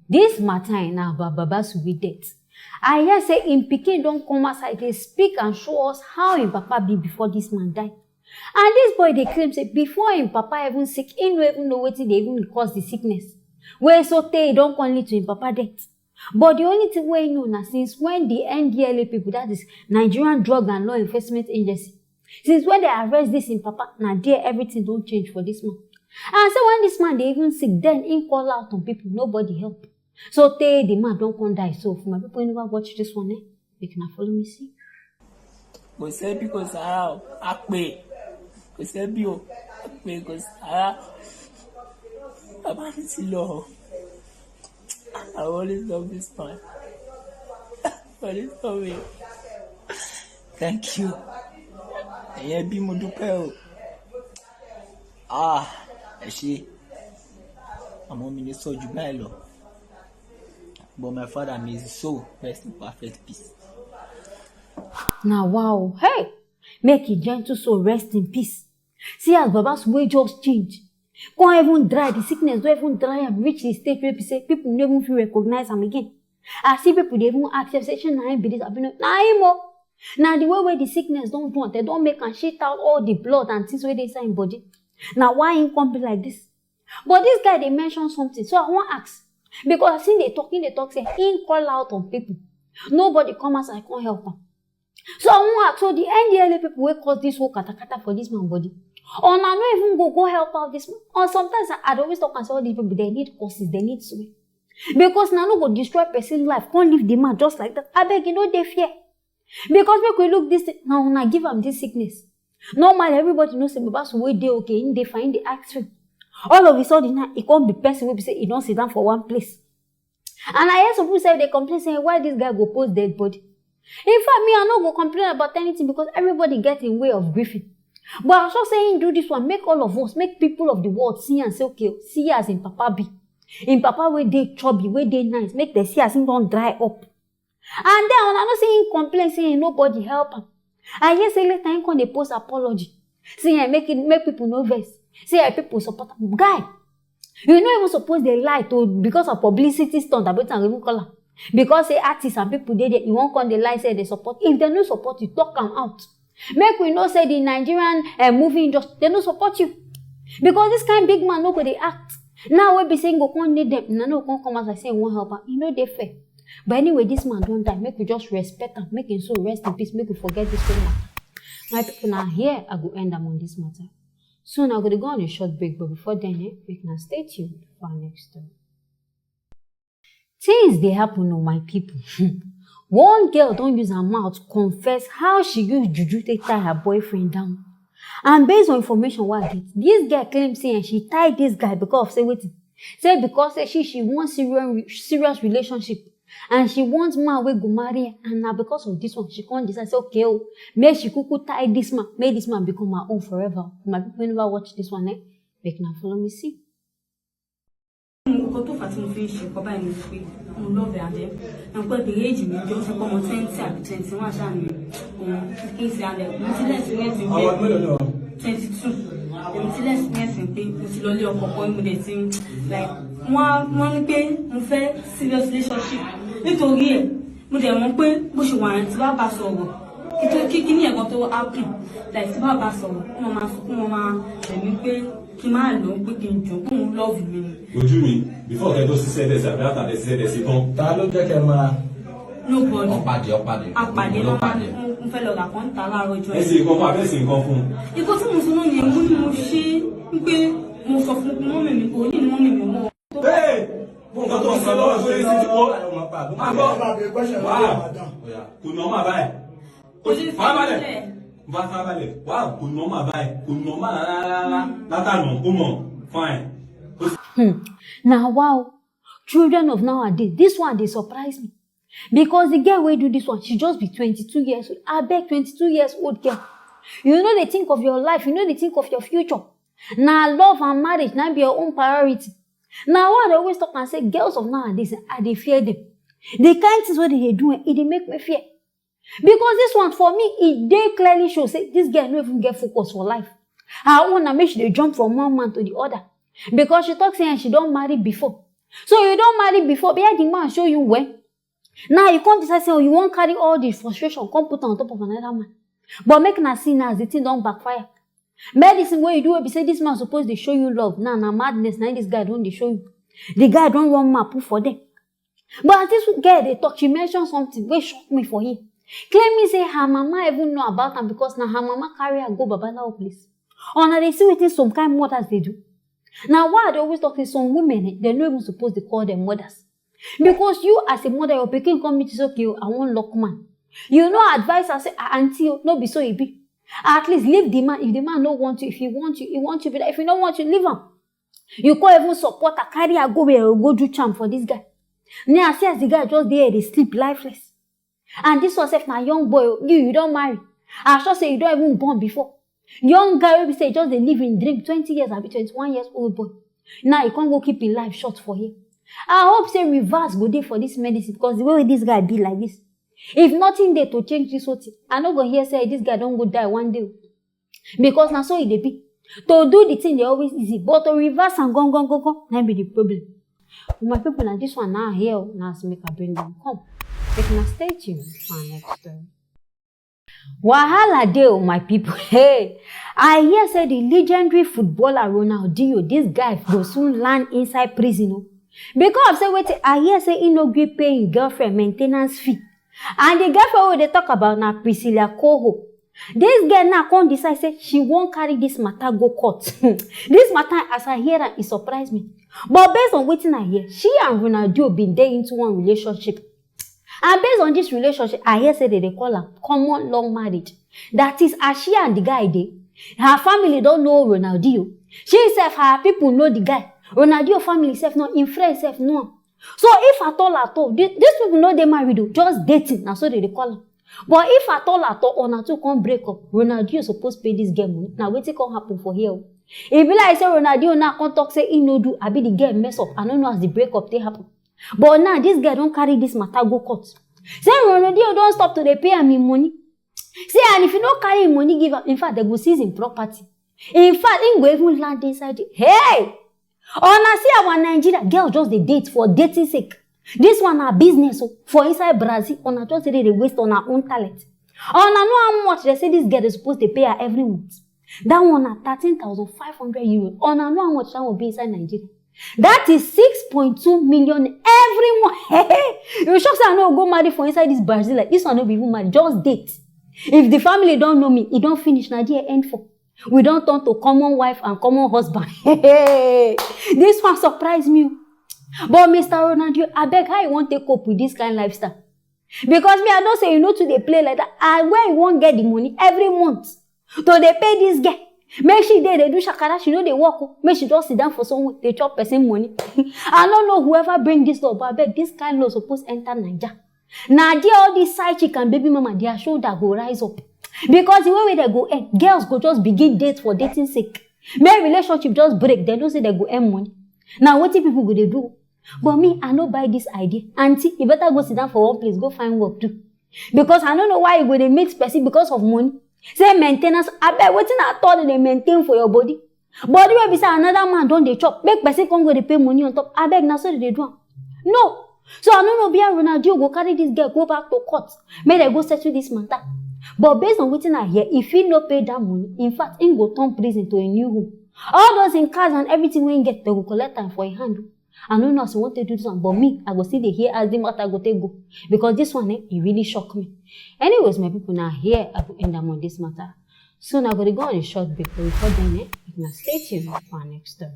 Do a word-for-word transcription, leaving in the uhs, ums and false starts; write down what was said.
This matter na about Baba Suwe death. I hear say im pikin don come outside dey speak and show us how im papa be before this man die. And this boy dey claim say before im papa even sick, he no even know wetin dey even cause the sickness. Wey so tey e don come lead to im papa death. But the only thing wey he know na since when the N D L A people, that is Nigerian Drug and Law Enforcement Agency, since when they arrest this im papa, na there everything don change for this man. And say when this man dey even sick, then he call out on people, nobody help. So tey the man don come die. So for my people wey never watch this one, eh, make una follow me see. Kò sẹ́bí kò sára o, a pè. Kò sẹ́bí o, a pè kò sára. Bàbá mi ti lọ o. I always love this man. I always love him. Thank you. Ẹ̀yin ẹbí, mo dúpẹ́ o. Ah, ẹ ṣé. Àmọ́ mi ní sọ jù báyìí lọ. But my father, may his soul rest in perfect peace. Na wow, hey! Make him gentle soul rest in peace. See as Baba Suwe just change. Come even dry, the sickness don even dry am reach the stage wey be say people no even fit recognize am again. I see people dey even ask sef say shey na him be this, abi no? Na him o. Na the way wey the sickness don do am, dem don make am shit out all the blood and things wey dey inside him body. Na why him come be like this. But this guy dey mention something, so I wan ask. Because as him dey talk, him dey talk say him call out on people. Nobody come outside come help am. So I wan ask, so the N D L A people wey cause this whole katakata for this man body, una no even go go help out this man? Or sometimes I, I dey always talk am say all these people, they need curses, they need swear. Because una no go destroy person life, come leave the man just like that. Abeg, e no dey fair. Because make we look this thing, na una give am this sickness. Normally, everybody know say Baba Suwe dey okay, him dey fine, him dey act free. All of a sudden now, e come be person wey be say e don sit down for one place. And I hear some people say, dey complain say, why this guy go post dead body? In fact, me, I no go complain about anything because everybody get him way of grieving. But I sure say him do this one, make all of us, make people of the world see and say, okay, see as him papa be. Him papa wey dey chubby, wey dey nice, make dem see as him don dry up. And then una no see him complain say nobody help am. I hear say later him come dey post apology. Say eh, make it, make people no vex. Say eh, people support am. Guy, you no even suppose dey lie to because of publicity stunt, abi wetin I go even call am. Because say artists and people dey there, you wan come dey lie say they support. If they no support you, talk am out. Make we know say the Nigerian eh, movie industry, they no support you. Because this kind big man no go dey act. Now wey be say him go come need them, una no come come outside say him wan help am. E no dey fair. But anyway, this man don die. Make we just respect am. Make him soul rest in peace. Make we forget this whole matter. My people, na here I go end am on this matter. Soon I go dey go on a short break, but before then, eh, make una stay tuned for our next story. Things dey happen o, my people. One girl don use her mouth confess how she use juju take tie her boyfriend down. And based on information wey I get, this girl claim say eh, she tie this guy because of say wetin? Say because say she, she want serious, serious relationship and she want man wey go marry her, and na because of this one she come decide say okay o, make she kuku tie this man, make this man become her own forever. My people wey never watch this one, eh, make una follow me see. Nǹkan tó fà á tí mo fi ń ṣe nǹkan báyìí ni pé mo love ẹ̀ àdẹ́. Ẹ̀ ń pẹ́ bèrè èjì mi jọ, ó sọ pé ọmọ twenty àbí twenty one ṣáà ni òun. Kí n ṣe àlẹ́, mo ti lẹ́sìn ní ẹ̀sìn Ọmọ bẹ́ẹ̀ mélòó ni o? Twenty two. Èmi ti lẹ́sìn ní ẹ̀sìn pé mo ti lọ lé ọkọ kan, mo dẹ̀ ti ń, like, wọ́n á, wọ́n ní pé mo fẹ́ serious relationship nítorí ẹ̀. Mo dẹ̀ mọ̀ pé bó ṣe wà yẹn, tí bá bá sọ̀rọ̀, kí tó, kí kíní ẹ̀kan tó happen, like, tí bá bá sọ̀rọ̀, wọ́n máa sọ, wọ́n máa bẹ̀ mí pé kí n má lò ó, pé kí n jọ, pé òun love mi ni. Ojú mi, before kẹ́ tó sí Z S àbí after the Z S tán. Ta ló jẹ́ kẹ́ máa Nobody. Ọ̀pàdé, ọ̀pàdé. Apàdé Ló ló máa pàdé. Ń fẹ́ lọ rà kán ta láàárọ̀ ọjọ́ Ẹ sì yẹn. Nǹkan fún abẹ́ sì nǹkan fún. Nǹkan tí mo sọ náà nìyẹn, mo ní mo ṣe é, pé mo sọ fún mọ́mì mi, kò ní mọ́mì mi mọ́. Hey! Mo nǹkan tó ń sọ lọ́wọ́ sórí sí ti wọ́. Má gbọ́. Wá. Kò nà má báyìí. Kò sí Farabalẹ̀. Sílẹ̀. Bá farabalẹ̀. Wá, kò nà má báyìí. Kò nà má rárá rárá. Látànà, ó mọ̀. Fine. Hmm. Now, wow. Children of nowadays, this one dey surprise me. Because the girl wey do this one, she just be twenty-two years old. Abeg, twenty-two years old girl. You no dey think of your life, you no dey think of your future. Na love and marriage na be your own priority. Na why I dey always talk and say girls of nowadays, I dey fear them. The kind things wey they dey do, eh, e dey make me fear. Because this one for me, e dey clearly show say this girl no even get focus for life. Her own na make she dey jump from one man to the other. Because she talk say eh, she don marry before. So you don marry before, but the man show you well. Now you come decide say, oh, you wan carry all the frustration, come put am on top of another man. But make una see now, as the thing don backfire. Medicine wey you do, wey be say this man suppose dey show you love, now na madness na this guy don dey show you. The guy don run map put for there. But as this girl dey talk, she mention something wey shock me for here. Claiming say her mama even know about am because na her mama carry her go babalawo place. Una dey see wetin some kind mothers dey do. Na why I dey always talk say some women, eh, dem no even suppose dey call dem mothers. Because you as a mother, your pikin come meet you say, okay o, I wan lock man. You no advise her say, ah, aunty o, no be so e be. At least leave the man. If the man no want you, if he want you, he want you, be like, if he no want you, leave am. You come even support her, carry her go where you go do charm for this guy. Now I see as the guy just dey there dey sleep lifeless. And this one sef na young boy o, you, you don marry. I sure say you don even born before. Young guy wey be say just dey live in dream, twenty years, abi twenty-one years old boy. Now you come go keep him life short for here. I hope say reverse go dey for this medicine, because the way wey this guy be like this, if nothing dey to change this whole thing, I no go hear say this guy don go die one day o. Because na so e dey be. To do the thing dey always easy, but to reverse am gan gan gan gan, na be the problem. My people, na this one now here, now as make I bring them come. Make una stay tuned for our next story. Wahala dey o, my people. Hey, I hear say the legendary footballer Ronaldinho, this guy go soon land inside prison o. Because of say wetin I hear, say he no gree pay him girlfriend maintenance fee. And the girlfriend wey dey talk about na Priscilla Coho. This girl now come decide say she wan carry this matter go court. This matter, as I hear am, e surprise me. But based on wetin I hear, she and Ronaldinho been dey into one relationship. And based on this relationship, I hear say they dey call am common law marriage. That is, as she and the guy dey, her family don know Ronaldinho. She sef, her people know the guy. Ronaldinho family sef know, him friends sef know am. So if at all at all, thi-, these people no dey married o, just dating, na so they dey call am. But if at all at all una two come break up, Ronaldinho suppose pay this girl money. Na wetin come happen for here o. E be like say Ronaldinho now come talk say he no do, abi the girl mess up. I no know as the breakup take happen. But now this girl don carry this matter go court. Say Ronaldinho don stop to dey pay am him money. Say, and if you no carry him money give am, in fact, they go seize him property. In fact, him go even land inside the, hey! Una see our Nigeria, girls just dey date for dating sake. This one na business o. For inside Brazil, una just dey dey waste una own talent. Una know how much they say this girl dey suppose dey pay her every month? That one na thirteen thousand five hundred euro. Una know how much that one be inside Nigeria? That is six point two million every month. You sure say I no go marry for inside this Brazil? Like, this one no be even marry, just date. If the family don know me, e don finish. Na there end for. We don turn to common wife and common husband. This one surprise me o. But Mister Ronaldinho, abeg, how you wan take cope with this kind lifestyle? Because me, I know say you no too dey play like that. And where you wan get the money every month to dey pay this girl? Make she dey dey do shakara, she no dey work o. Make she just sit down for somewhere dey chop person money. I no know whoever bring this law, but abeg, this kind law suppose enter Naija. Na there all these side chick and baby mama, their shoulder go rise up. Because the way wey they go earn, girls go just begin date for dating sake. Make relationship just break, they know say they go earn money. Na wetin people go dey do? But me, I no buy this idea. Aunty, you better go sit down for one place, go find work do. Because I no know why you go dey meet person because of money. Say maintenance, abeg, wetin at all they dey maintain for your body? Body wey be say another man don dey chop, make person come go dey pay money on top. Abeg, na so they dey do am? No. So I no know where Ronaldinho go carry this girl go back to court. Make they go settle this matter. But based on wetin I hear, if he no pay that money, in fact, he go turn prison to a new home. All those in cars and everything wey he get, they go collect am for him hand. I no know as you want to do this one, but me, I go still dey hear as the matter go take go. Because this one, eh, e really shock me. Anyways, my people, now here I go end am on this matter. Soon I go dey go on a short break, but before then, eh, make una stay tuned for our next story.